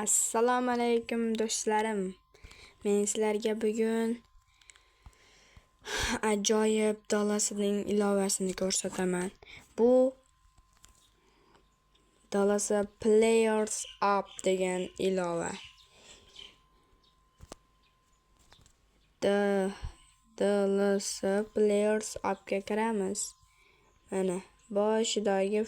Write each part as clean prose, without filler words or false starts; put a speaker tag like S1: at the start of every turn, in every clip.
S1: Assalomu alaykum do'stlarim. Men sizlarga bugun ajoyib DLSning ilovasini ko'rsataman. Bu DLS Players App degan ilova. DLS Players Appga kiramiz. Mana boshidagi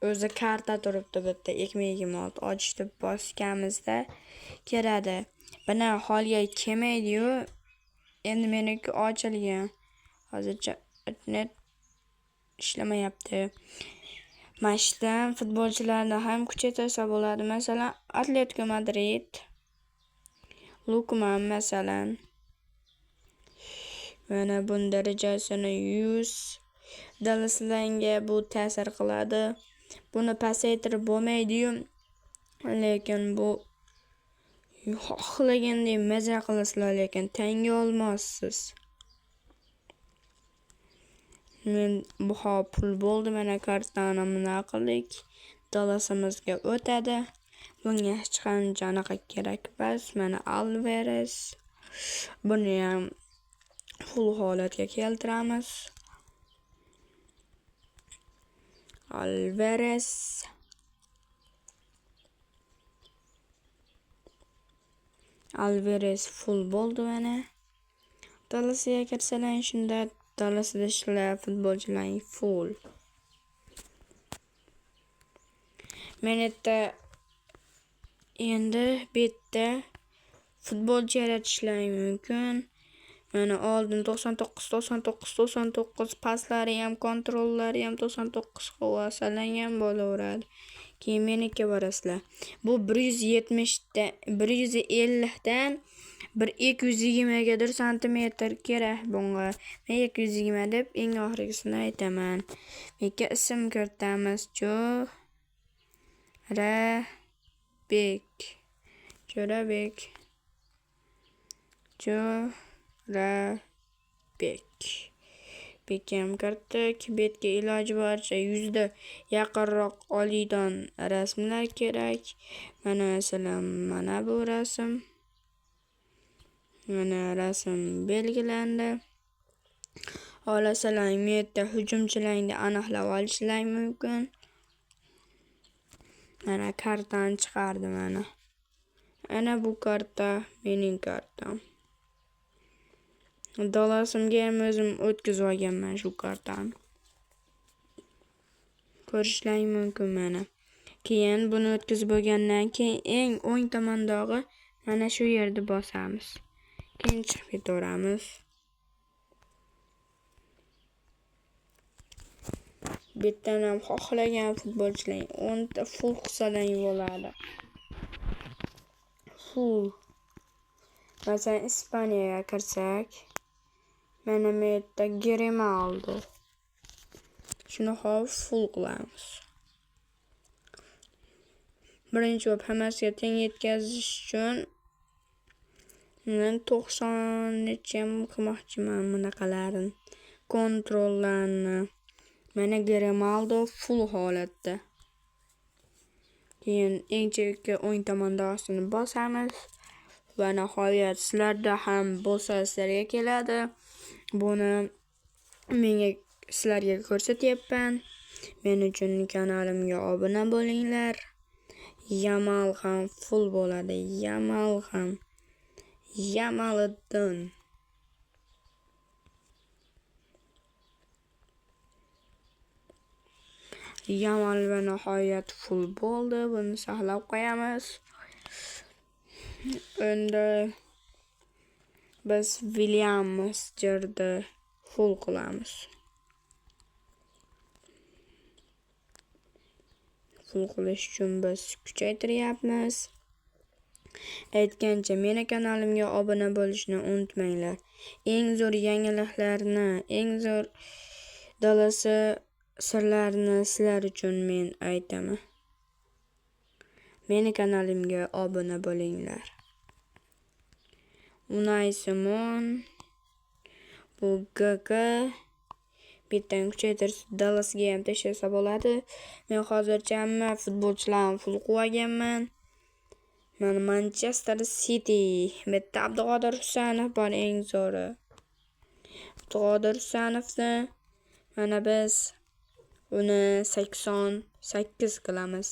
S1: o'zi karta turibdi bitta 2026 ochdi bosganimizda kiradi. Buni holga kelmaydi-yu. Endi meniki ochilgan. Hozircha internet ishlamayapti. Mana shu yerdan futbolchilarni ham kuchaytirsa bo'ladi. Masalan, Atletico Madrid, Lukman masalan. Mana buni darajasini 100 DLS'larga bu ta'sir qiladi. Buni pasaytirib bo'lmaydi-yu, lekin bu xohlagandek maza qilasizlar, lekin tanga olmassiz. Men bu hop pul bo'ldi, mana kartani nima qildik. DLS'imizga o'tadi. Bunga hech qancha anaqa kerak emas. Mana Alvarez. Buni ham full holatga keltiramiz. Alvarez. Alvarez full bo'ldi mana. DLS'ga kirsalar shunda DLS'da ishlar futbolchilar full. Men yerda endi bu yerda futbolchi yaratishlari mumkin. Mana oldin 99 99 99 paslari ham, kontrollari ham 99 qilib olsalar ham bo'laveradi. Keyin meniki borasizlar. Bu 170 dan 150 dan bir 220 gadir santimetr kerak bunga. Men 220 deb eng oxirgisini aytaman. Menga ism kiritamiz. Jo'rabek. Jo'rabek. Jo'rabek. Bekam kiritdik. Betga iloji boricha yuzda yaqinroq oliydan rasmlar kerak. Mana masalan, mana bu rasm. Mana rasm belgilandi. Xohlasalar bu yerda hujumchilarni aniqlab olishlari mumkin. Mana kartani chiqardi mana. Ana bu karta mening kartam. DLS'imga ham o'zim o'tkazib olganman shu kartani. Ko'rishlaring mumkin mana. Keyin buni o'tkazib bo'lgandan keyin eng o'ng tomondagi mana shu yerda bosamiz. Keyin chiqib ketaveramiz. Bu yerdan ham xohlagan futbolchilar 10 ta full qilsalar bo'ladi. Full. Masalan, Ispaniyaga kirsak, mana bu yerda Grimaldo. Shuni hop full qilamiz. Birinchi bo'lib hammasiga teng yetkazish uchun men 90 necha ham qilmoqchiman bunaqalarini. Kontrollarni. Mana Grimaldo full holatda. Keyin eng chekka o'ng tomondagisini bosamiz. Va nihoyat sizlarda ham bo'lsa sizlarga keladi. Buni menga sizlarga ko'rsatyapman. Men uchun kanalimga obuna bo'linglar. Yamal ham full bo'ladi. Yamal ham. Yamaliddin. Yamal va nihoyat full bo'ldi. Buni saqlab qo'yamiz. Endi biz Williams jerda full qilamiz. Full qilish uchun biz kuchaytiryapmiz. Aytgancha, meni kanalimga obuna bo'lishni unutmanglar. Eng zo'r yangiliklarni, eng zo'r DLS sirlarini sizlar uchun men aytaman. Meni kanalimga obuna bo'linglar. Unai Simon, bu GK, Bittadan kuchaytirsa Dallasga ham tashlasa bo'ladi. Men hozircha hamma futbolchilarni full qilib olganman. Mana Manchester City. Bitta Abduqodir Husanov bor eng zo'ri. Abduqodir Husanovni mana biz uni 88 qilamiz.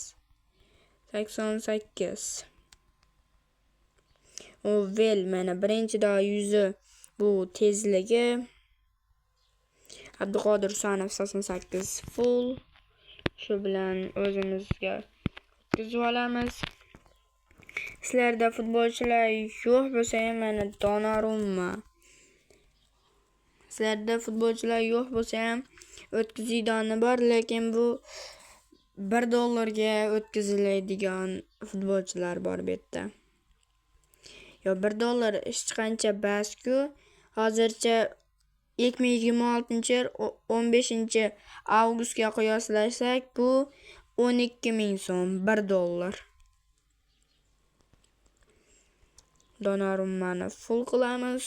S1: 88. U vel mana birinchi yuzi bu tezligi. Abduqodir Husanov 88 full. Shu bilan o'zimizga o'tkazib olamiz. Sizlarda futbolchilar yo'q bo'lsa ham mana Donnarumma. Sizlarda futbolchilar yo'q bo'lsa ham o'tkazadigan bor, lekin bu 1 dollarga o'tkaziladigan futbolchilar bor bu yerda. Yo 1 dollar hech qancha bas-ku. Hozircha 2026-yil 15-avgustga qiyoslasak bu 12 ming so'm 1 dollar. Donnarummani full qilamiz.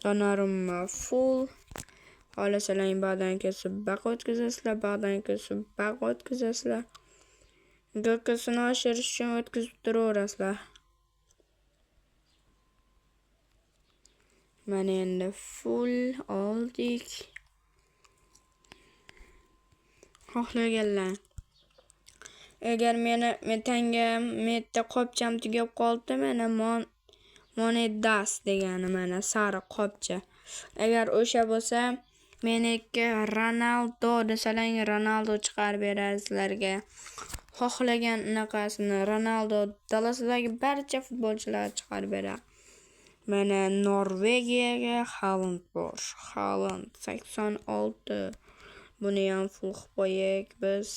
S1: Donnarumma full. Xohlasalar ba'dan kesib baq o'tkazasizlar, ba'dan kesib baq o'tkazasizlar. Go'kkasini oshirish uchun o'tkazib turaverasizlar. Mana endi full oldik. Xohlaganlar. Agar meni metanga metta qopcham tugab qoldi, mana Monedas degani mana sariq qopcha. Agar o'sha bo'lsa, meniki Ronaldo desalang Ronaldo chiqarib beradi sizlarga. Xohlagan unaqasini Ronaldo dalasidagi barcha futbolchilar chiqarib beradi. Mana Norvegiyaga Haaland bor. Haaland 86. Buni ham full qilib qo'yaylik biz.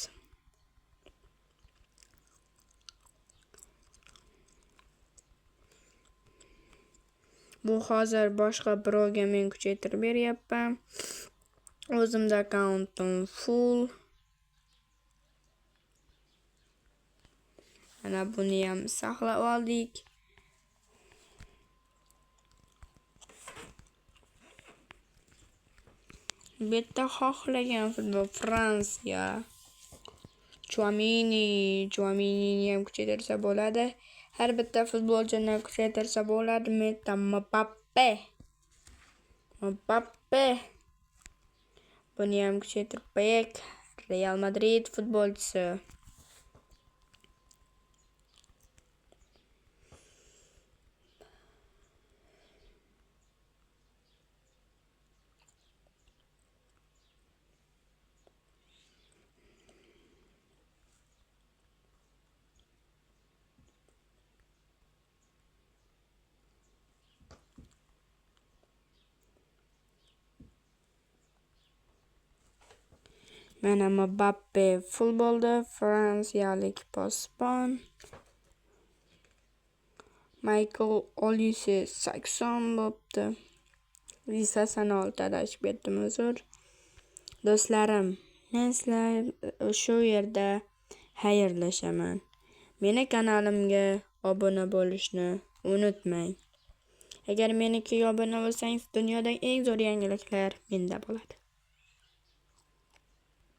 S1: Bu hozir boshqa birovga men kuchaytirib beryapman. O'zimda akkauntim full. Mana buni ham saqlab oldik. Bu yerda xohlagan futbol Fransiya. Tchouameni, Tchouamenini ham kuchaytirsa bo'ladi. Har bitta futbolchini kuchaytirsa bo'ladi. Metta Mbappe. Mbappe. Buni ham kuchaytirib qo'yaylik. Real Madrid futbolchisi. Mana Mbappe full bo'ldi. Fransiyalik posbon. Michael Olise 80 bo'pti. 86 adashib ketdim, uzr. Do'stlarim, men sizlar shu yerda xayrlashaman. Meni kanalimga obuna bo'lishni unutmang. Agar menikiga obuna bo'lsangiz, dunyodagi eng zo'r yangiliklar menda bo'ladi.